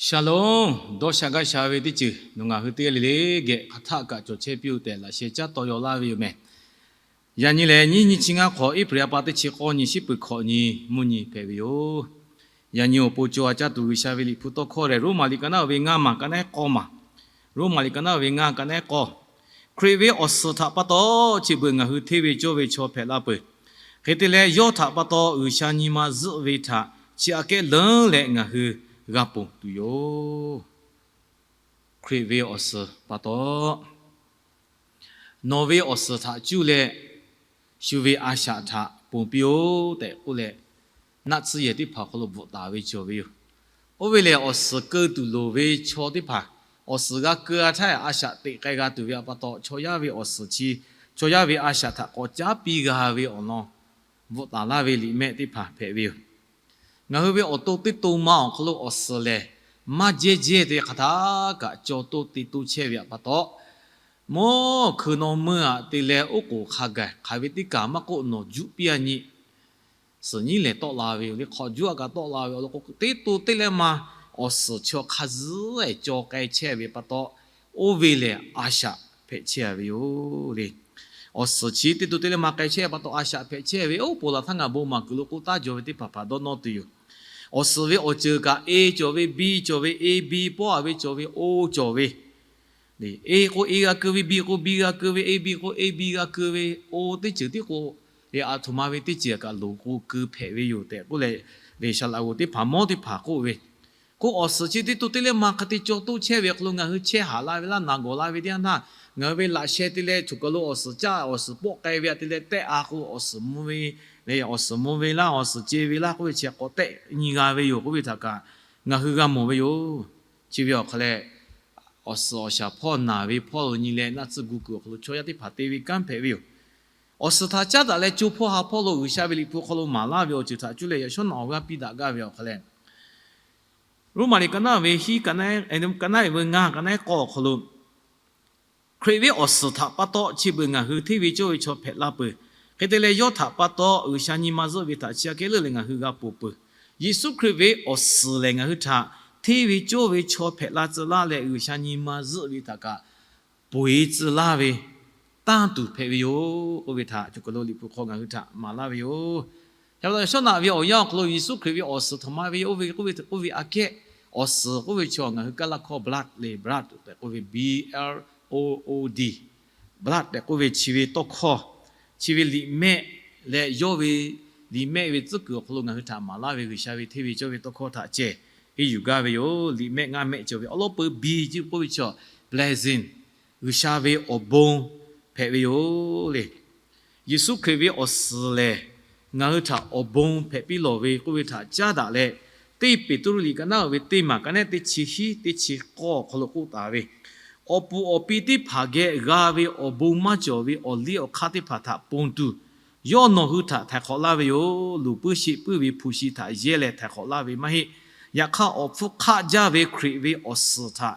Shalom, dawˇ sha gaˇ sha ve teˇ ceuˬ nawˬ ngaˬ hui teˇ g'aˇ le le geh hk'aˬ htaˆ kaꞈ cawˬ chehˇ piˇ-oˆ tehꞈ laꞈ sheh caˉ taw yaw laˇ ve yoˬ mehˬ. Yaꞈ nyi lehˬ, nyiˇ nyi chi ngaˇ hk'awꞈ, April a pa teˇ chi k'awˇ nyi, shiˉ peuˬ hkawꞈ nyi, mvuhˇ nyi hpehꞈ ve yoˬ. Yaꞈ nyi awˬ pon co a caˇ tuˬ G'uiˬsha ve liꞈ hpu tawˇ hkawˇ lehˬ, Roˉmaꞈ liꞈ ka naˉ ve ngaˇ maˬ ka naˉ k'awˇ maˬ, Roˉmaꞈ liꞈ ka naˉ ve ngaˇ ka naˉ k'awˇ, Hkriꞈ ve awˬ suhˍ htaꞈ pa taw chi beuꞈ ngaˬ hui hteˇ ve cawˇ ve chaw hpehꞈ la peuˬ. Hk'e te leh, yawˇ htaꞈ pa taw G'uiˬsha nyi ma zuhˆ ve htaꞈ chi aꞈ kehˉ leuˉ leh ngaˬ hui g'a ponˬ tuˬ yoˬ. Hkriꞈ ve awˬ suhˍ pa taw, nawˬ ve awˬ suhˍ htaꞈ cuˇ leh shu ve a shaꞈ htaꞈ ponˬ piˇ-oˆ tehꞈ k'oˆ leh, naˆ tsuhˇ yehˬ teˇ hpaˍ awˬ hk'aw lo bvuhꞈ taˍ ve cawˬ ve yoˬ. Oˇ ve lehˬ, awˬ suhˍ keu tuˬ loˍ ve chaw teˇ hpaˍ, awˬ suhˍ g'a keu-a htaˇ a shaꞈ teꞈ k'ai g'a tuˬ ve pa taw, chaw yaˇ ve awˬ suhˍ chi, chaw yaˇ ve a shaꞈ htaꞈ k'awꞈ caˉ piˇ g'a ve awˬ lawn bvuhꞈ taˍ laˇ ve liꞈ mehˆ teˇ hpaˍ hpehꞈ ve yoˬ. Ngaˬ hui ve awˬ to teˇ to ma awˬ hk'aw lo awˬ suhˍ lehˬ, maˇ jehˇ jehˇ te hk'aˬ htaˇ kaꞈ caw toˇ te toˇ chehˇ ve pa taw, mawˇ hkui naw meuˇ aꞈ te leh oˉ k'oˍ hk'a gaˬ hk'aˬ ve teˇ kaˬ maˇ k'oˆ nawˬ juˆ piˇ-a nyi. Suhˍ nyiˉ lehˬ tawˆ la ve yoˬ le, hk'awꞈ juˆ aꞈ kaꞈ tawˆ la ve yoˬ. Awˬ lawn k'o, teˇ to teˇ leh ma awˬ suhˍ chaw hk'a zuhˉ-ehˍ caw k'ai chehˇ ve pa taw, oˇ ve lehˬ a shaꞈ hpehꞈ chehˇ ve yoˬ le. Awˬ suhˍ chi teˇ to teˇ leh ma k'ai chehˇ pa taw a shaꞈ hpehꞈ chehˇ ve, oˉ, ponˬ laˬ htaˇ ngaˬ bon maˍ kuiˬ lo k'oˆ taˉ jaw ve teˇ hpaˍ hpaˍ dawˇ nawˇ tuˬ yoˬ. Awˬ suhˍ ve awˬ ceuˬ kaꞈ, e cawˬ ve, bi cawˬ ve, a bi pawˆ-a ve cawˬ ve, o cawˬ ve, e k'o e g'a keu ve, bi k'o bi g'a keu ve, a bi k'o a bi g'a keu ve, o teˇ ceuˬ tiˉ k'o, aˬ htoꞈ ma ve teˇ ceuˬ kaꞈ loˍ k'o keu hpehꞈ ve yoˬ tehꞈ k'oˆ leh, G'uiˬsha laꞈ g'oˍ teˇ hpaˍ mawˇ teˇ hpaˍ k'oˆ ve, k'o awˬ suhˍ chi teˇ to teˇ leh ma hk'a te caw toˇ chehˇ ve awˬ hk'aw lo ngaˬ hui chehˇ haꞈ la ve laˇ, naˬ gawˬ la ve teˇ yanˇ htaˇ, ngaˬ hui ve laꞈ sheh te leh choˬ kaˬ lo awˬ suhˍ caˇ, awˬ suhˍ pawˆ k'ai ve aꞈ te leh tehˆ-a k'o, awˬ suhˍ mvuh ve, awˬ suhˍ mvuh ve laˇ, awˬ suhˍ ce ve laˇ k'oˆ ve chi k'awꞈ tehˆ nyi g'a ve yoˬ k'oˆ ve htaꞈ kaꞈ ngaˬ hui g'a mawˬ ve yoˬ. Chi ve awˬ hk'aw leh, awˬ suhˍ awˬ shaˍ hpawˇ naˬ ve hpawˇ lo nyi leh naˆ tsuhˇ gu kuiˬ awˬ hk'aw lo chaw yaˇ teˇ hpaˍ te ve kanˉ hpehꞈ ve yoˬ. Awˬ suhˍ htaꞈ caˉ daꞈ leh co hpawˇ ha hpawˇ lo G'uiˬsha ve liꞈ hpu hk'aw lo maˍ laˇ ve awˬ ceuˬ htaꞈ cuˇ leh yaꞈ shawˉ naꞈ awˬ g'aˇ piˇ daꞈ gaˇ ve awˬ hk'aw leh, Roˉmaꞈ liꞈ ka naˉ ve hiˉ, ka naˉ ve ngaˇ, ka naˉ k'awˇ awˬ hk'aw lo, Hkriꞈ ve awˬ suhˍ htaꞈ pa taw chi beuꞈ ngaˬ hui hteˇ ve cawˇ ve chaw hpehꞈ la peuˬ. Hk'e te leh, yawˇ htaꞈ pa taw G'uiˬsha nyi ma zuhˆ ve htaꞈ chi aꞈ kehˉ leuˉ leh ngaˬ hui g'a ponˬ peuˬ. Yeˍsuˆ Hkriꞈ ve awˬ suhˍ lehˬ, ngaˬ hui htaꞈ hteˇ ve cawˇ ve chaw hpehꞈ la tcuh laˇ leh, G'uiˬsha nyi ma zuhˆ ve htaꞈ kaꞈ ponˬ-e tcuh laˇ ve tanˇ tuˬ hpehꞈ ve yoˬ k'oˆ ve htaꞈ choˬ kaˬ lo liꞈ hpu hk'aw ngaˬ hui htaꞈ maˍ laˇ ve yoˬ. Yaꞈ shawˉ naꞈ ve awˬ yanˇ awˬ hk'aw lo Yeˍsuˆ Hkriꞈ ve awˬ suhˍ htaꞈ maˍ ve oˇ ve k'oˆ ve, k'oˆ ve aꞈ kehˉ, awˬ suhˍ k'oˆ ve chaw ngaˬ hui kaˇ laˇ hkawˇ blood le, blood tehꞈ k'oˆ ve, B L O O D, blood tehꞈ k'oˆ ve chi ve tawˇ hkawˇ, chi ve liꞈ mehˆ leh yawˇ ve liꞈ mehˆ ve tcuhˉ kuiˬ awˬ hk'aw lo ngaˬ hui htaꞈ maˍ laˇ ve G'uiˬsha ve hteˇ ve cawˇ ve tawˇ hkawˇ htaꞈ ceh henˇ yuˬ gaˇ ve yoˬ. Liꞈ mehˆ ngaˇ mehˆ cawˬ ve awˬ lawn peu biˇ ciˇ k'oˆ ve chaw, blessing, G'uiˬsha ve awˬ bon hpehꞈ ve yoˬ le. Yeˍsuˆ Hkriꞈ ve awˬ suhˍ lehˬ, ngaˬ hui htaꞈ awˬ bon hpehꞈ piˇ lawˬ ve k'oˆ ve htaꞈ caˉ daꞈ leh, teˇ Peˍtruˆ liꞈ ka naˉ-o ve teˇ maˬ ka naˉ teˇ chi hiˉ teˇ chi k'awˇ awˬ hk'aw lo k'oˆ taˍ ve, awˬ puˍ awˬ pi teˇ hpaˍ geh g'a ve awˬ bon maˇ cawˬ ve awˬ liˇ awˬ hk'aˇ teˇ hpaˍ htaꞈ ponˬ tuˬ, yawˇ nawˬ hui htaꞈ htaiˍ hk'awꞈ laˇ ve yoˬ. Luˬ puiˉ sheˆ puiˉ ve hpu shi htaꞈ yehˇ leh htaiˍ hk'awꞈ laˇ ve maˇ heˆ. Yaꞈ hk'aˇ, awˬ hpfuhˇ hk'aˆ jaˇ ve Hkriꞈ ve awˬ suhˍ htaꞈ,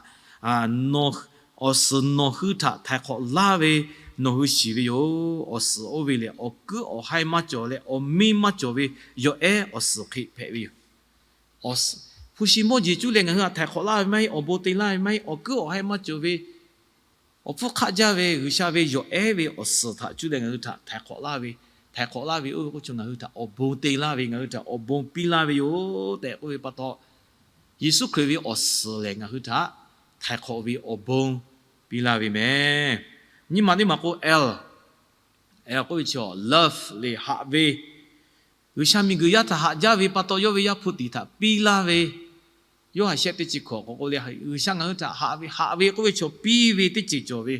awˬ suhˍ nawˬ hui htaꞈ htaiˍ hk'awꞈ laˇ ve nawˬ hui shiˍ ve yoˬ. Awˬ suhˍ oˇ ve lehˬ, awˬ kuiˉ awˬ haiˇ maˇ cawˬ leh awˬ miˇ maˇ cawˬ ve yawˬ ehˉ awˬ suhˍ hk'e hpehꞈ ve yoˬ. Hpu shi mawˇ jeˬ cuˇ leh ngaˬ hui htaꞈ htaiˍ hk'awꞈ laˇ ve maˇ heˆ, awˬ bon te laˇ ve maˇ heˆ, awˬ kuiˉ awˬ haiˇ maˇ cawˬ ve, awˬ hpfuhˇ hk'aˆ jaˇ ve G'uiˬsha ve yawˬ ehˉ ve awˬ suhˍ htaꞈ cuˇ leh ngaˬ hui htaꞈ htaiˍ hk'awꞈ laˇ ve, htaiˍ hk'awꞈ laˇ ve oˇ ve k'oˆ chaw ngaˬ hui htaꞈ awˬ bon te laˇ ve, ngaˬ hui htaꞈ awˬ bon piˇ laˇ ve yoˬ tehꞈ k'oˆ ve pa taw, Yeˍsuˆ Hkriꞈ ve awˬ suhˍ lehˬ, ngaˬ hui htaꞈ htaiˍ hk'awꞈ ve awˬ bon piˇ laˇ ve mehˬ. Nyiˇ maˬ teˇ maˬ k'o, L, L k'oˆ ve chaw, love le, haꞈ ve. G'uiˬsha miˬguiˬ yaˇ htaꞈ haꞈ jaˇ ve pa taw, yawˇ ve Yaˇ hpu tiꞈ htaꞈ piˇ laˇ ve. Yoˇhanˬ shehˆ teˇ chi hkawꞈ k'awꞈ k'oˆ le, G'uiˬsha ngaˬ hui htaꞈ haꞈ ve, haꞈ ve k'oˆ ve chaw piˇ ve teˇ ceuˬ cawˬ ve,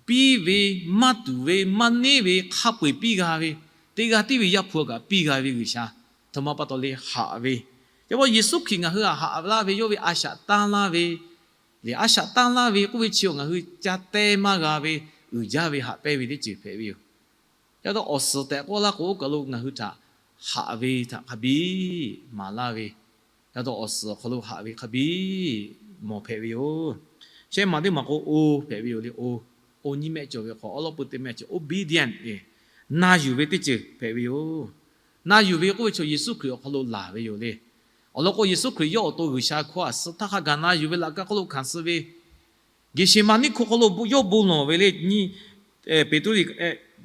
piˇ ve, maˇ tuˍ ve, maˇ neˉ ve, hk'a peu-eˬ piˇ g'a ve, teˇ g'aˇ tiˉ ve Yaˇ hpu kaꞈ piˇ g'a ve G'uiˬsha, htoꞈ ma pa taw le, haꞈ ve. Yaꞈ hk'aˇ Yeˍsuˆ Hkriꞈ ngaˬ hui htaꞈ haꞈ laˇ ve, yawˇ ve a shaꞈ tanˇ laˇ ve, le, a shaꞈ tanˇ laˇ ve k'oˆ ve chi awˬ ngaˬ hui ca teh maˇ g'a ve, uiˍ jaˇ ve haꞈ pehnˇ ve teˇ ceuˬ hpehꞈ ve yoˬ. Yaˇ dawˇ awˬ suhˍ tehꞈ k'oˆ laˇ k'o, oˇ kaˬ lo ngaˬ hui htaꞈ haꞈ ve htaꞈ hk'a biˇ maˍ laˇ ve, yaˇ dawˇ awˬ suhˍ awˬ hk'aw lo haꞈ ve hk'a biˇ mawˬ hpehꞈ ve yoˬ. Shehˆ maˬ teˇ maˬ k'o, o hpehꞈ ve yoˬ le. O, o nyiˇ mehˆ cawˬ ve hk'aw awˉ lawˉ peu teˇ mehˆ cawˬ, obedient le, na yuˬ ve teˇ ceuˬ hpehꞈ ve yoˬ. Na yuˬ ve k'oˆ ve chaw Yeˍsuˆ Hkriꞈ awˬ hk'aw lo laˬ ve yoˬ le. Awˬ lawn k'o, Yeˍsuˆ Hkriꞈ yawˇ awˬ to G'uiˬsha hkawˇ htaꞈ suh htaˇ hk'a gaˬ na yuˬ ve laꞈ ka hk'oˆ lo hkanˍ suh ve, Geˍseˍmaˍniˆ hko hk'aw lo yawˇ bon lawˬ ve le. Nyi, Peˍtruˆ,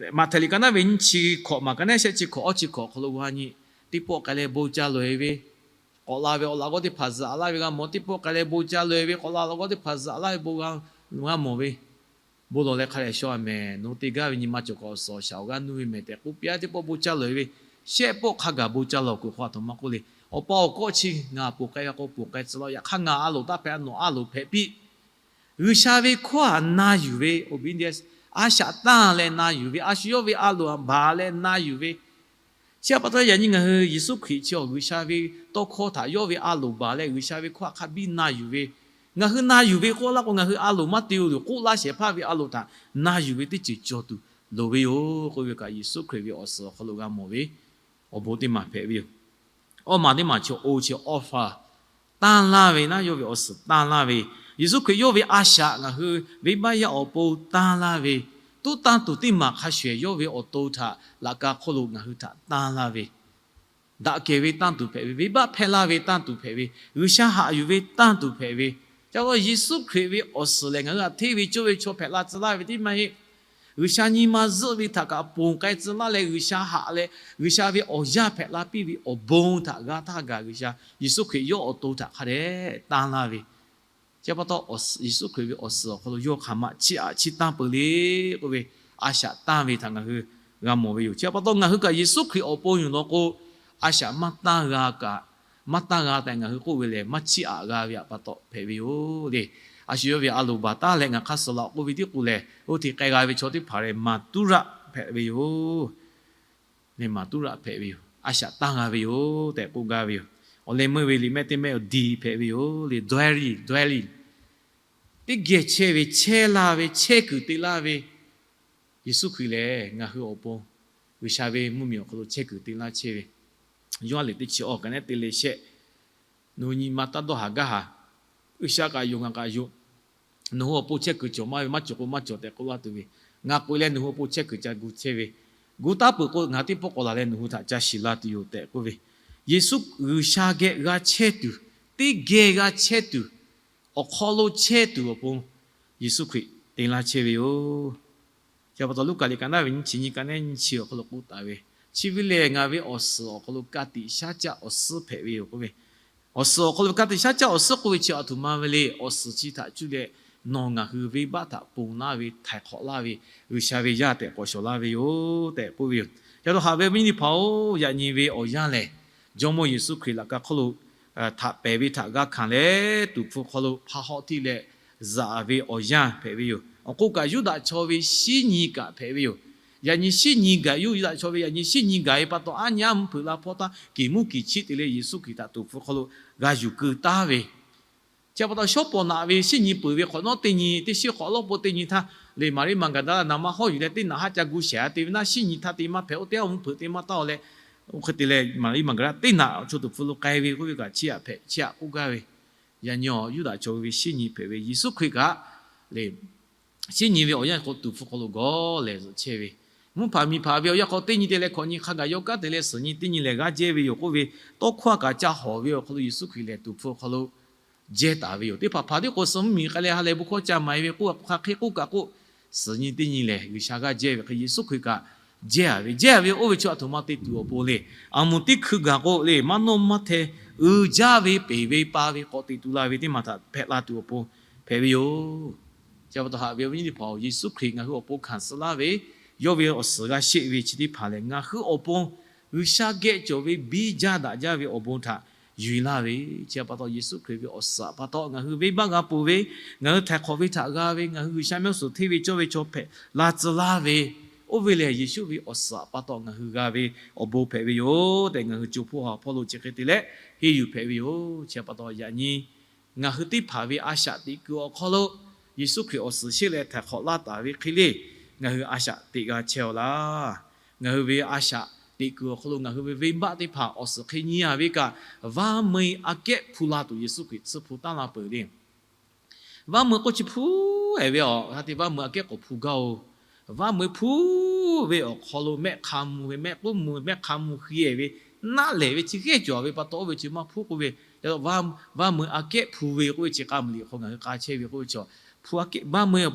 Maꞈhtehˍ liꞈ ka naˉ ve nyiˇ chi hkawꞈ maˬ ka naˉ shehˆ chi hkawꞈ awˇ chi hkawꞈ awˬ hk'aw lo g'a nyi, teˇ pawˆ k'ai leh bon ca lawˬ-e ve, k'awꞈ la ve awˬ laꞈ g'awˇ teˇ hpaˍ zuhꞈ laˇ ve g'a mawˬ. Teˇ pawˆ k'ai leh bon ca lawˬ-e ve, k'awꞈ la awˬ laꞈ g'awˇ teˇ hpaˍ zuhꞈ laˇ ve bon g'a, g'a mawˬ ve. Bon lawˬ leh hk'a dehꞈ shaw-a mehˍ. Nawˬ hui te gaˇ ve nyi ma cawˬ kaꞈ awˬ suhˍ awˬ shaˍ awˬ g'aˇ nuˇ ve mehˍ tehꞈ k'oˆ piˇ-a. Teˇ pawˆ bon ca lawˬ-e ve, shehˆ pawˆ hk'a gaˬ bon ca lawˬ kuiˬ hk'aw aˬ htoꞈ ma k'oˆ le. Awˬ pa awˬ kawˆ chi ngaˬ ponˬ k'ai g'a k'o ponˬ k'ai tcuh laˇ. Yaꞈ hk'aˇ ngaˬ a loˍ taˇ hpehꞈ, nawˬ a loˍ hpehꞈ piˇ. G'uiˬsha ve hkawˇ htaꞈ na yuˬ ve, obedience, a shaꞈ tanˇ leh na yuˬ ve, a shu yawˇ ve a loˍ htaꞈ baˬ leh na yuˬ ve, chi htaꞈ pa taw yaꞈ nyi ngaˬ hui Yeˍsuˆ Hkriꞈ chi awˬ G'uiˬsha ve tawˇ hkawˇ htaꞈ yawˇ ve a loˍ baˬ leh G'uiˬsha ve hkawˇ htaꞈ hk'a biˇ na yuˬ ve, ngaˬ hui na yuˬ ve k'oˆ laˇ k'o, ngaˬ hui a loˍ maˇ te-o loˬ k'oˆ laˇ shehˍ hpaˇ ve a loˍ htaꞈ na yuˬ ve teˇ ceuˬ cawˬ tuˬ loˍ ve yoˬ k'oˆ ve kaꞈ, Yeˍsuˆ Hkriꞈ ve awˬ suhˍ awˬ hk'aw lo g'a mawˬ ve awˬ bon teˇ maˬ hpehꞈ ve yoˬ. Awˇ maˬ teˇ maˬ chi oˇ chi offer, tanˇ laˇ ve naˉ, yawˇ ve awˬ suhˍ tanˇ laˇ ve, Yeˍsuˆ Hkriꞈ yawˇ ve a shaꞈ ngaˬ hui venˇbaˆ yaˇ awˬ pon tanˇ laˇ ve, tuˉ tanˇ tuˬ teˇ maˬ hk'a shuˍ shuˍ yawˇ ve awˬ to htaꞈ laꞈ ka hk'oˆ lo ngaˬ hui htaꞈ tanˇ laˇ ve, daꞈ kehˬ ve tanˇ tuˬ hpehꞈ ve, venˇbaˆ hpehˇ laˇ ve tanˇ tuˬ hpehꞈ ve, G'uiˬsha haꞈ yuˬ ve tanˇ tuˬ hpehꞈ ve. Chi pa taw Yeˍsuˆ Hkriꞈ ve awˬ suhˍ lehˬ, ngaˬ hui htaꞈ hteˇ ve cawˇ ve chaw hpehꞈ la tcuh laˇ ve teˇ maˇ heˆ. G'uiˬsha nyi ma zuhˆ ve htaꞈ kaꞈ ponˬ k'ai tcuh laˇ leh, G'uiˬsha haꞈ leh G'uiˬsha ve awˬ yaˇ hpehꞈ la piˇ ve awˬ bon htaꞈ g'a htaˇ gaˬ G'uiˬsha, Yeˍsuˆ Hkriꞈ yawˇ awˬ to htaꞈ hk'a dehꞈ tanˇ laˇ ve, chi pa taw Yeˍsuˆ Hkriꞈ ve awˬ suhˍ awˬ hk'aw lo yawˇ hk'aˬ ma chiˇ aꞈ chiˇ tanˇ peuˬ le k'oˆ ve, a shaꞈ tanˇ ve htaꞈ ngaˬ hui g'a mawˬ ve yoˬ. Chi pa taw ngaˬ hui kaꞈ Yeˍsuˆ Hkriꞈ awˬ pon yoˬ law k'o, a shaꞈ maˇ tanˇ g'a kaꞈ, maˇ tanˇ g'a tehꞈ ngaˬ hui k'oˆ ve lehˬ, maˇ chiˇ aꞈ g'a ve htaꞈ pa taw hpehꞈ ve yoˬ le. A shu yawˇ ve a loˍ baˬ taˉ leh ngaˬ hk'a suhˍ laꞈ k'oˆ ve tiˉ k'o lehˬ, oˇ hte k'ai g'a ve chaw teˇ hpaˍ lehˬ Maˍtuˇraˆ hpehꞈ ve yoˬ. Lehˬ Maˍtuˇraˆ hpehꞈ ve yoˬ. A shaꞈ tanˇ g'a ve yoˬ tehꞈ k'oˆ gaˇ ve yoˬ. Awˬ leh meuˇ ve liꞈ mehˆ teˇ mehˆ awˬ diˬ hpehꞈ ve yoˬ le. Dwelling, dwelling, teˇ geh chehˇ ve, chehˇ laˇ ve, chehˇ kuiˬ te laˇ ve, Yeˍsuˆ Hkriꞈ lehˬ ngaˬ hui awˬ pon G'uiˬsha ve mvuhˇmiˬ awˬ hk'aw lo chehˇ kuiˬ te laˇ chehˇ ve. Yoˇhanˬ liꞈ teˇ chi awˬ ka naˉ te leh shehˆ, nawˬ hui nyi ma taˇ dawˇ haˍ gaˇ haˍ. G'uiˬsha kaꞈ yonˍ, ngaˬ kaꞈ yonˍ. Nawˬ hui awˬ pon chehˇ kuiˬ cawˬ maˇ ve, maˇ cawˬ k'o maˇ cawˬ tehꞈ k'oˆ laˇ tuˬ ve, ngaˬ k'oꞈ-e leh nawˬ hui awˬ pon chehˇ kuiˬ ca gu chehˇ ve, gu taˉ peuˬ k'o ngaˬ teˇ pawˆ k'awꞈ laˬ leh nawˬ hui htaꞈ ca shiˍ la tuˬ yoˬ tehꞈ k'oˆ ve, Yeˍsuˆ G'uiˬsha geh g'a chehˇ tuˬ, teˇ geh g'a chehˇ tuˬ, awˬ hk'aw lo chehˇ tuˬ awˬ pon Yeˍsuˆ Hkriꞈ te laˇ chehˇ ve yoˬ. Chi pa taw Luˉkaꞈ liꞈ ka naˉ ve nyiˇ chi nyi ka naˉ nyiˇ chi awˬ hk'aw lo k'oˆ taˍ ve, chi ve lehˬ ngaˬ ve awˬ suhˍ awˬ hk'aw lo ka tiꞈ shaˉ caˆ awˬ suhˉ hpehꞈ ve yoˬ k'oˆ ve, awˬ suhˍ awˬ hk'aw lo ka tiꞈ shaˉ caˆ awˬ suhˉ k'oˆ ve chi aˬ htoꞈ ma ve le. Awˬ suhˍ chi htaꞈ cuˇ leh nawˬ ngaˬ hui venˇbaˆ htaꞈ ponˬ laˇ ve, htaiˍ hk'awꞈ laˇ ve, G'uiˬsha ve yaˇ tehꞈ k'awꞈ shawˍ laˇ ve yoˬ tehꞈ k'oˆ ve yoˬ. Chi pa taw haꞈ ve awˬ viˉ awˬ nyi teˇ hpaˍ-oˬ, yaꞈ nyi ve awˬ yanˇ lehˬ, Jawˇmawˇ Yeˍsuˆ Hkriꞈ laꞈ ka hk'oˆ lo htaꞈ pehˬ ve htaꞈ g'a hkanˍ leh, tuˍ hpfuh hk'aw lo hpa hawˆ htiˆ leh zaꞈ ve awˬ yanˇ hpehꞈ ve yoˬ. Awˬ k'oˆ kaꞈ Yuˇdaꞈ chaw ve shinˉ nyi kaꞈ hpehꞈ ve yoˬ. Yaꞈ nyi shinˉ nyi gaˬ yoˬ. Yuˇdaꞈ chaw ve yaꞈ nyi shinˉ nyi gaˬ ve pa taw, aˉ nyi aˉ mvuhˇ hpeuꞈ la hpawˇ htaˇ, kiˬ muˉ kiˬ chiˆ te leh Yeˍsuˆ Hkriꞈ htaꞈ tuˍ hpfuh hk'aw lo g'a yuˬ keu taˍ ve, chi pa taw shawˉ pawˍ naꞈ ve shinˉ nyi peuˬ ve hk'awꞈ nawˉ teˇ nyi, teˇ shinˉ hk'awꞈ lawˉ pon teˇ nyi htaˇ le, Maˍriˆ Maˍgaˍdaˍlaˆ naˍ ma hawˉ yuˬ leh teˇ naꞈ haˉ ca gu shehˍ-a te ve naˉ, shinˉ nyi htaˇ te maˇ hpehꞈ, oˇ teˇ aˉ mvuhˇ hpeuꞈ te maˇ taˇ-o leh, oˇ hk'e te leh Maˍriˆ Maˍgaˍdaˍlaˆ teˇ naꞈ chaw tuˍ hpfuh lo k'ai ve k'oˆ ve kaꞈ chiˇ aꞈ hpehꞈ, chiˇ aꞈ k'oˆ gaˇ ve, yaꞈ nyi awˬ Yuˇdaꞈ chaw ve shinˉ nyi hpehꞈ ve Yeˍsuˆ Hkriꞈ kaꞈ le, shinˉ nyi ve awˬ yanˇ hk'aw tuˍ hpfuh hk'aw lo gawˬ lehˬ zuhꞈ chehˇ ve, mvuhˇ hpaˍ miˬ hpaˍ ve awˬ yanˇ hk'aw teˇ nyi te leh hkawꞈ nyi hk'a gaˬ yaw kanˉ te leh suhˍ nyi teˇ nyi lehˬ g'a jehˇ ve yoˬ k'oˆ ve, tawˇ hkawˇ kaꞈ ca hawˍ ve awˬ hk'aw lo Yeˍsuˆ Hkriꞈ lehˬ tuˍ hpfuh hk'aw lo jehˇ taˍ ve yoˬ. Teˇ hpaˍ hpaˍ tiˉ k'o suh mvuhˇmiˬ k'ai leh ha lehˬ bon hkawˇ ca maˍ-e ve k'oˆ hk'a hk'e k'oˆ kaꞈ k'oˆ, suhˍ nyi teˇ nyi lehˬ G'uiˬsha g'aˇ jehˇ ve hk'e Yeˍsuˆ Hkriꞈ kaꞈ jehˇ-a ve, jehˇ-a ve oˇ ve chi aˬ htoꞈ ma te tuˬ awˬ pon le. Aˬ moˍ teˇ hkui gaˬ k'o le, maˇ nawˇ maˇ hteh uiˍ jaˇ ve peˬ ve pa ve k'awꞈ teꞈ tu la ve teˇ maˬ htaꞈ hpehꞈ la tuˬ awˬ pon hpehꞈ ve yoˬ. Chi pa taw haꞈ ve awˬ viˉ awˬ nyi teˇ hpaˍ-oˬ, Yeˍsuˆ Hkriꞈ ngaˬ hui awˬ pon hkanˍ suh laˇ ve, yawˇ ve awˬ suhˍ g'a sheˆ ve chi teˇ hpaˍ lehˬ, ngaˬ hui awˬ pon G'uiˬsha geh cawˬ ve biˇ jaˇ daꞈ jaˇ ve awˬ bon htaꞈ yuˬ-e laˇ ve, chi pa taw Yeˍsuˆ Hkriꞈ ve awˬ suhˍ pa taw ngaˬ hui venˇbaˆ g'a ponˬ ve, ngaˬ hui htaiˍ hk'awꞈ ve htaꞈ g'a ve, ngaˬ hui G'uiˬsha mehˆ g'uˇ suhˍ hteˇ ve cawˇ ve chaw hpehꞈ la tcuh laˇ ve, oˇ ve lehˬ Yeˍsuˆ ve awˬ suhˍ pa taw ngaˬ hui g'a ve awˬ bon hpehꞈ ve yoˬ tehꞈ, ngaˬ hui co hpawˇ ha hpawˇ lo chi hk'e te leh henˇ yuˬ hpehꞈ ve yoˬ. Chi pa taw yaꞈ nyi ngaˬ hui teˇ hpaˍ ve a shaꞈ teꞈ kuiˬ awˬ hk'aw lo Yeˍsuˆ Hkriꞈ awˬ suhˍ sheˆ leh htaiˍ hk'awꞈ laˇ taˍ ve hk'e le, ngaˬ hui a shaꞈ teꞈ g'a chehˇ-aw laˇ. Ngaˬ hui ve a shaꞈ teꞈ kuiˬ awˬ hk'aw lo ngaˬ hui ve venˇbaˆ teˇ hpaˍ awˬ suhˍ hk'e nyi-a ve kaꞈ, vaˇ meuˇ aꞈ kehˉ hpu la tuˬ Yeˍsuˆ Hkriꞈ tsuhˇ hpu taˉ la peuˬ le. Vaˇ meuˇ k'oˆ chi hpu e ve awˬ ha te vaˇ meuˇ aꞈ kehˉ k'awꞈ hpu gaˇ-oˬ. Vaˇ meuˇ hpu ve awˬ hk'aw lo mehˆ hk'a mvuh ve, mehˆ k'oˉ mvuh, mehˆ hk'a mvuh hui e ve naˆ lehˬ ve chi g'ehˇ cawˬ ve pa taw, oˇ ve chi maˇ hpuˉ k'oˆ ve. Yaꞈ, vaˇ meuˇ aꞈ kehˉ hpu ve k'oˆ ve chi k'a meuˍ liꞈ hk'aw ngaˬ hui k'a chehˇ ve k'oˆ ve chaw, hpu aꞈ kehˉ vaˇ meuˇ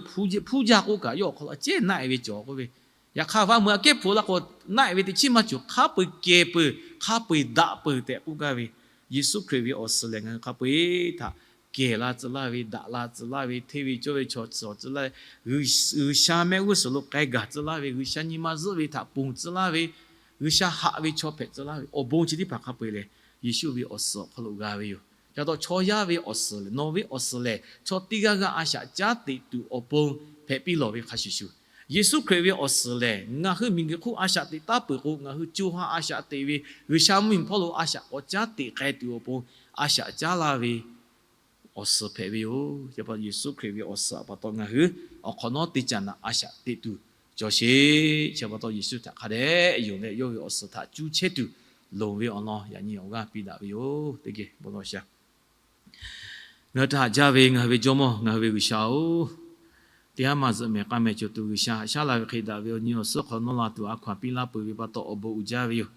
hpu jaˇ k'oˆ kaꞈ yawˇ awˬ hk'aw lo a cehˉ naˆ-e ve cawˬ k'oˆ ve. Yaꞈ hk'aˇ, vaˇ meuˇ aꞈ kehˉ hpu la k'o, naˆ-e ve teˇ chiˉ maˇ cawˬ. Hk'a peu-eˬ kehˬ peuˬ, hk'a peu-eˬ daꞈ peuˬ tehꞈ k'oˆ gaˇ ve, Yeˍsuˆ Hkriꞈ ve awˬ suhˍ lehˬ ngaˬ hui hk'a peu-eˬ htaꞈ kehˬ la tcuh laˇ ve, daꞈ la tcuh laˇ ve, hteˇ ve cawˇ ve chaw tcuh laˇ ve, G'uiˬsha mehˆ g'uˇ suhˍ lo k'ai gaˬ tcuh laˇ ve, G'uiˬsha nyi ma zuhˆ ve htaꞈ ponˬ tcuh laˇ ve, G'uiˬsha haꞈ ve chaw hpehꞈ tcuh laˇ ve awˬ bon chi teˇ hpaˍ hk'a peu-eˬ lehˬ, Yeˍsuˆ ve awˬ suhˍ awˬ hk'aw lo g'a ve yoˬ. Ca taw chaw yaˇ ve awˬ suhˍ lehˬ, nawˬ ve awˬ suhˍ lehˬ, chaw teˇ g'aˇ g'aˇ a shaꞈ caˉ teꞈ tuˬ awˬ pon hpehꞈ piˇ lawˬ ve hk'a shuˍ shuˍ, Yeˍsuˆ Hkriꞈ ve awˬ suhˍ lehˬ, ngaˬ hui miˬguiˬ hk'oˆ a shaꞈ teꞈ taˉ peuˬ k'o, ngaˬ hui co ha a shaꞈ teꞈ ve G'uiˬsha mvuhˇmiˬ hpawˇ lo a shaꞈ k'awꞈ caˉ teꞈ k'ai tuˬ awˬ pon a shaꞈ caˉ laˇ ve awˬ suhˍ hpehꞈ ve yoˬ. Chi pa taw Yeˍsuˆ Hkriꞈ ve awˬ suhˍ pa taw ngaˬ hui awˬ hk'awꞈ nawˉ teˇ caꞈ naꞈ a shaꞈ teꞈ tuˬ cawˬ sheˍ. Chi pa taw Yeˍsuˆ htaꞈ hk'a dehꞈ yonˍ leh yawˇ ve awˬ suhˍ htaꞈ cuˇ chehˇ tuˬ loˍ ve awˬ lawn yaꞈ nyi awˬ g'aˇ piˇ daꞈ ve yoˬ. Teˇ geh bon lawˬ sha. Ngaˬ hui htaꞈ haꞈ jaˇ ve ngaˬ hui ve Jawˇmawˇ, ngaˬ hui ve G'uiˬsha-oˬ, teˇ haˉ maˇ zuhꞈ mehˍ k'aˇ mehˍ cawˬ tuˬ G'uiˬsha haꞈ shaˉ la ve hk'e, daꞈ ve awˬ nyi awˬ suhˉ hk'aw nawˇ la tuˬ a hkaw-anˬ piˇ laˇ peuˬ ve pa taw awˬ bon uiˍ jaˇ ve yoˬ.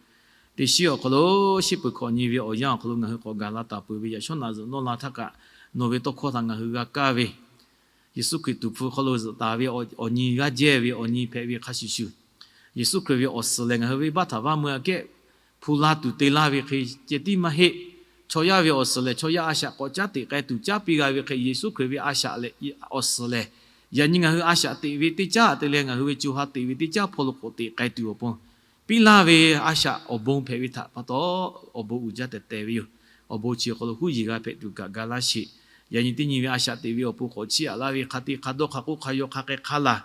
Teˇ shiˉ awˬ hk'aw lo shiˉ peuˬ hkawꞈ nyi ve awˬ yanˇ awˬ hk'aw lo ngaˬ hui k'awꞈ gaˬ la taˍ peuˬ ve yaꞈ shawˉ naꞈ zuhꞈ nawˇ la htaˇ kaꞈ, nawˬ ve tawˇ hkawˇ htaꞈ ngaˬ hui g'a kaˇ ve, Yeˍsuˆ Hkriꞈ tuˍ hpfuh hk'aw lo zuhꞈ taˍ ve awˬ nyi g'aˇ jehˇ ve awˬ nyi hpehꞈ ve hk'a shuˍ shuˍ, Yeˍsuˆ Hkriꞈ ve awˬ suhˍ lehˬ ngaˬ hui venˇbaˆ htaꞈ vaˇ meuˇ aꞈ kehˉ hpu la tuˬ te laˇ ve hk'e ceh tiˉ maˇ heˆ. Chaw yaˇ ve awˬ suhˍ lehˬ, chaw yaˇ a shaꞈ k'awꞈ caˉ teꞈ k'ai tuˬ caˉ piˇ g'a ve hk'e, Yeˍsuˆ Hkriꞈ ve a shaꞈ lehˬ, awˬ suhˍ lehˬ, yaꞈ nyi ngaˬ hui a shaꞈ teꞈ ve teˇ caˉ te leh ngaˬ hui ve co ha teꞈ ve teˇ caˉ hpawˇ lo k'awꞈ teꞈ k'ai tuˬ awˬ pon piˇ laˇ ve a shaꞈ awˬ bon hpehꞈ ve htaꞈ pa taw, awˬ bon uiˍ jaˇ tehꞈ tehꞈ ve yoˬ. Awˬ bon chi awˬ hk'aw lo huˉ yeˬ g'a hpehꞈ tuˬ kaꞈ ga laˇ sheˍ. Yaꞈ nyi teˇ nyi ve a shaꞈ teꞈ ve awˬ pon k'awꞈ chiˇ aꞈ laˇ ve hk'a te hk'a dawˇ hk'a k'oˆ hk'a yaw hk'a k'ai hk'a laˬ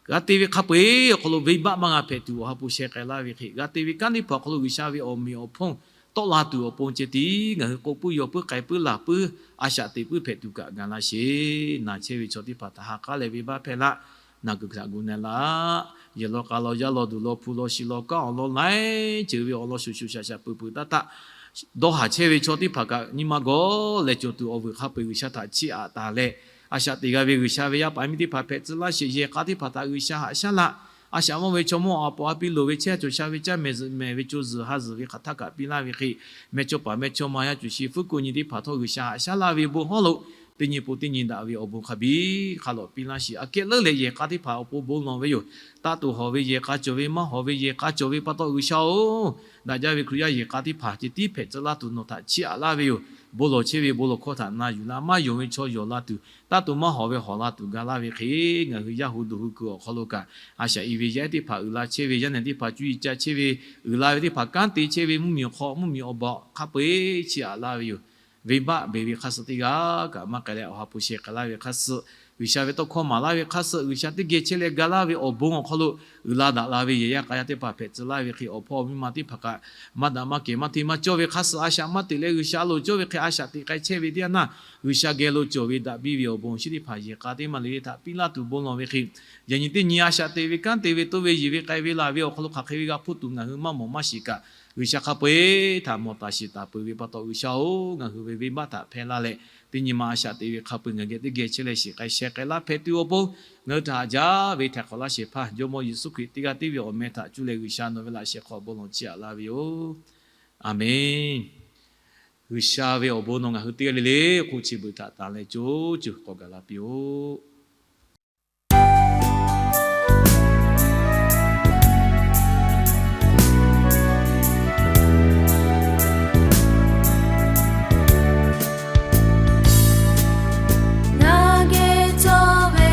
g'a te ve hk'a peu-eˬ awˬ hk'aw lo venˇbaˆ maˇ g'a hpehꞈ tuˬ awˬ ha hpu sheh k'ai laˇ ve hk'e, g'a te ve kanˉ teˇ hpaˍ awˬ hk'aw lo G'uiˬsha ve awˬ meꞈ awˬ hponˇ tawˆ la tuˬ awˬ pon ceh tiˉ ngaˬ hui k'oˆ puiˉ yaw puiˉ k'ai puiˉ laˬ puiˉ a shaꞈ teꞈ puiˉ hpehꞈ tuˬ kaꞈ ga laˇ sheˍ. Naˬ chehˇ ve chaw teˇ hpaˍ htaꞈ ha k'aˉ leh venˇbaˆ hpehˇ laˇ. Naˬ kuiˬ htaꞈ gu na laˇ. Yehˬ law k'a law yaˇ law duˬ law hpu law shi law kanˉ awˬ lawn laiˉ ceuˬ ve awˬ lawn shuˍ shuˍ shaꞈ shaꞈ peuˬ peuˬ taˇ taˆ dawˇ haˍ chehˇ ve chaw teˇ hpaˍ kaꞈ nyi ma gawˇ leh cawˬ tuˬ awˬ vuiˬ hk'a peu-eˬ G'uiˬsha htaꞈ chiˇ aꞈ taˍ leh, a shaꞈ teꞈ g'a ve G'uiˬsha ve yaˇ paˍ miˇ teˇ hpaˍ hpehꞈ tcuh laˇ sheˍ. Yehˬ k'a teˇ hpaˍ htaꞈ G'uiˬsha haꞈ shaˉ laˇ. A shaꞈ mawˇ ve chaw mawˇ a paw a piˇ loˍ ve chehˇ cawˬ sha ve caˇ mehˍ zuhꞈ mehˍ ve co zuhˬ ha zuhˬ ve hk'aˬ htaˇ kaꞈ piˇ laˇ ve hk'e, mehˇ chawˇ paˍ mehˇ chawˇ ma yaˇ cawˬ shi fuˉ ko nyi teˇ hpaˍ htawˇ G'uiˬsha haꞈ shaˉ laˇ ve bon hawˉ lo teˇ nyi po teˇ nyi daꞈ ve awˬ bon hk'a biˇ hk'a lawꞈ piˇ laˇ sheˍ. Aꞈ kehˉ leuˉ leh yehˬ k'a teˇ hpaˍ awˬ pon bon lawˬ ve yoˬ. Taˇ toꞈ hawˬ ve yehˬ k'a cawˬ ve, maˇ hawˬ ve yehˬ k'a cawˬ ve pa taw G'uiˬsha-oˬ, daꞈ jaˇ ve Hkriꞈ yaˇ yehˬ k'a teˇ hpaˍ ceh tiˉ hpehꞈ tcuh laˇ tuˬ nawˬ htaꞈ chiˇ aꞈ laˇ ve yoˬ. Bon lawˬ chehˇ ve bon lawˬ hkawˇ htaꞈ na yuˬ laˇ. Maˇ yonˍ ve chaw yonˍ la tuˬ, taˇ toꞈ maˇ hawˬ ve hawˬ la tuˬ ga laˇ ve hk'e, ngaˬ hui yaˇ hu duˬ hui kuiˬ awˬ hk'aw lo kaꞈ a shaꞈ i ve yaˇ ehˉ teˇ hpaˍ uiˍ la chehˇ ve, yaˇ nehˬ teˇ hpaˍ cuˇ yiˍ ca chehˇ ve, uiˍ la ve teˇ hpaˍ kanˉ te chehˇ ve, mvuhˇmiˬ awˬ hk'aw mvuhˇmiˬ awˬ baˬ hk'a peu-eˬ chiˇ aꞈ laˇ ve yoˬ. Venˇbaˆ beˬ ve hk'a suh teˇ g'aˇ kaꞈ maˇ k'ai leh awˬ ha hpu sheh k'ai laˇ ve hk'a suh, G'uiˬsha ve tawˇ hkawˇ maˍ laˇ ve hk'a suh, G'uiˬsha teˇ geh chehˇ leh ga laˇ ve awˬ bon awˬ hk'aw lo uiˍ la daꞈ la ve yehˬ yaˇ k'a yaˇ teˇ hpaˍ hpehꞈ tcuh laˇ ve hk'e, awˬ hpawˇ awˬ miˇ ma teˇ hpaˍ kaꞈ maˇ daꞈ maˇ kehˬ maˇ hteˇ maˇ cawˇ ve hk'a suh a shaꞈ maˇ teꞈ leh G'uiˬsha loˍ cawˇ ve hk'e a shaꞈ teꞈ k'ai chehˇ ve teˇ yanˇ naˇ, G'uiˬsha geh lo cawˬ ve daꞈ biˇ ve awˬ bon awˬ shinˉ teˇ hpaˍ yehˬ k'a teˇ maˇ le le htaꞈ piˇ laˇ tuˬ bon lawˬ ve hk'e, yaꞈ nyi teˇ nyi a shaꞈ teꞈ ve kanˉ te ve toˇ ve yeˬ ve k'ai ve laˬ ve awˬ hk'aw lo hk'aˬ hk'e ve g'a hpuˇ tuˬ ngaˬ hui maˇ mawˬ maˇ shiˍ kaꞈ, G'uiˬsha hk'a peu-eˬ htaꞈ mawˬ taˍ shiˍ taˍ peuˬ ve pa taw G'uiˬsha-oˬ, ngaˬ hui ve venˇbaˆ htaꞈ hpehˇ laˇ leh, teˇ nyi ma a shaꞈ teꞈ ve hk'a peu-eˬ ngaˬ geh teˇ geh chehˇ leh shiˍ k'ai sheh k'ai laˇ hpehꞈ tuˬ awˬ pon, ngaˬ hui htaꞈ haꞈ jaˇ ve htaiˍ hk'awꞈ laˇ shehˍ hpaˇ Jawˇmawˇ Yeˍsuˆ Hkriꞈ teˇ g'aˇ tiˉ ve awˬ meh htaꞈ cuˇ leh G'uiˬsha nawˬ ve laꞈ shehˍ hk'aw bon lawˬ chiˇ aꞈ laˇ ve yoˬ. Aˬmenˍ. G'uiˬsha ve awˬ bon nawˬ ngaˬ hui teˇ g'aˇ le le hk'oˆ chi beuꞈ htaꞈ tanˍ leh co co k'awꞈ gaˬ la piˇ-oˆ. Ngaˬ geh cawˬ ve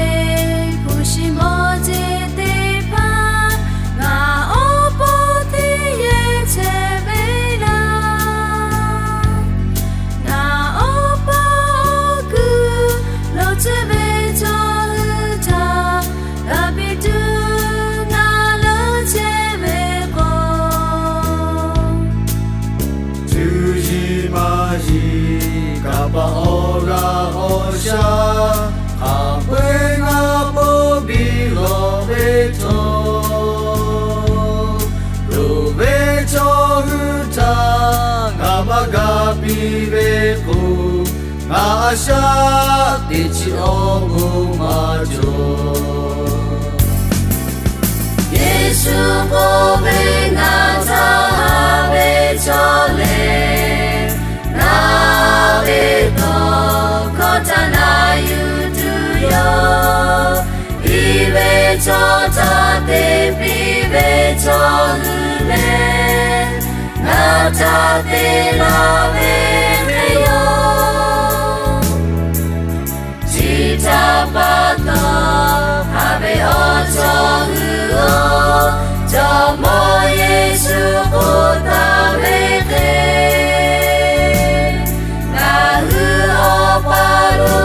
hpu shi mawˇ jeˬ teˇ hpaˍ ngaˬ awˬ pon teˇ yehˬ chehˇ ve laˇ. Ngaˬ awˬ pon kuˬ lo chehˇ ve chaw hui htaꞈ g'a piˇ tuˬ ngaˬ leuˉ chehˇ ve k'o, cuˇ yiˍ maˇ yiˍ kaˍ paˍ awˬ g'aˇ awˬ shaˉ hk'a peu-eˬ ngaˬ pon biˇ lawˬ ve htawˇ, loˍ ve chaw hui htaꞈ ngaˬ maˇ g'a piˇ ve k'o, ngaˬ a shaꞈ teꞈ chi awˬ bon maˇ cawˬ. Yeˍsuˆ Yeˍsuˆ k'oˆ ve, Ngaˬ htaꞈ haˍ ve chaw lehˬ, ngaˬ ve tawˇ hkawˇ htaꞈ na yuˬ tuˬ yoˬ. Iˉ ve chaw htaꞈ te piˇ ve chaw hui lehˬ, ngaˬ htaꞈ te laˇ ve hk'e yoˬ. Chi htaꞈ pa taw, haˍ ve awˬ chaw hui-oˬ, Jawˇmawˇ Yeˍsuˆ k'oˆ taˍ ve hk'e, ngaˬ hui Awˬ pa lo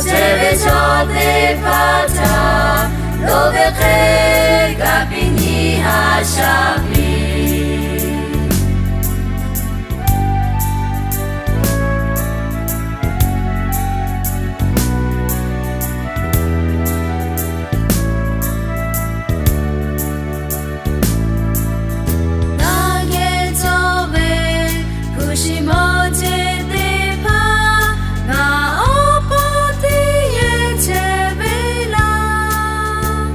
chehˇ ve chaw teˇ hpaˍ htaꞈ loˍ ve hk'e, ga piˇ nyi haꞈ shaˉ piˇ. Taˇ geh cawˬ ve hpu shi mawˇ jeˬ teˇ hpaˍ, ngaˬ awˬ pon teˇ yehˬ chehˇ ve laˇ.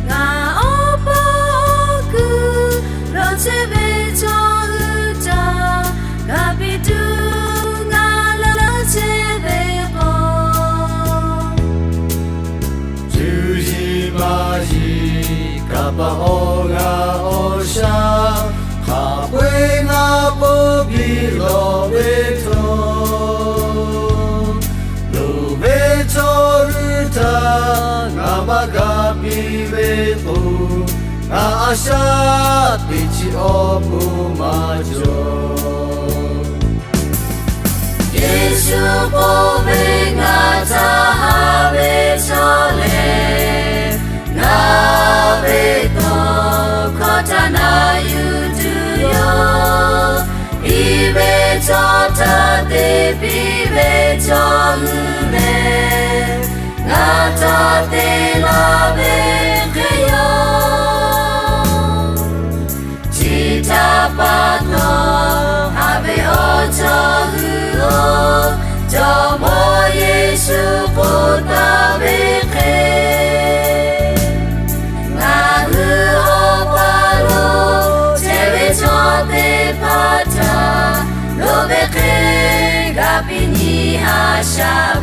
Ngaˬ awˬ pon kuˬ lawˬ chehˇ ve chaw hui htaꞈ ga piˇ tuˬ ngaˬ leuˉ chehˇ ve k'o, cuˇ yiˍ maˇ yiˍ kaˍ paˍ awˬ g'aˇ awˬ shaˉ hk'a peu-eˬ ngaˬ pon biˇ lawˬ ve htawˇ, loˍ ve chaw hui htaꞈ ngaˬ maˇ ga piˇ ve k'o, ngaˬ a shaˉ teꞈ chi awˬ pon maˇ cawˬ. Yeˍsuˆ k'oˆ ve, Ngaˬ htaꞈ haˍ ve chaw lehˬ, ngaˬ ve tawˇ hkawˇ htaꞈ na yuˬ tuˬ yoˬ. Iˉ ve chaw htaꞈ te piˇ ve chaw hui lehˬ, ngaˬ htaꞈ te laˇ ve hk'e yoˬ. Chi htaꞈ pa taw, haˍ ve awˬ chaw hui-oˬ, Jawˇmawˇ Yeˍsuˆ k'oˆ taˍ ve hk'e, ngaˬ hui Awˬ pa lo chehˇ ve chaw teˇ hpaˍ htaꞈ loˍ ve hk'e, ga piˇ nyi haꞈ shaˉ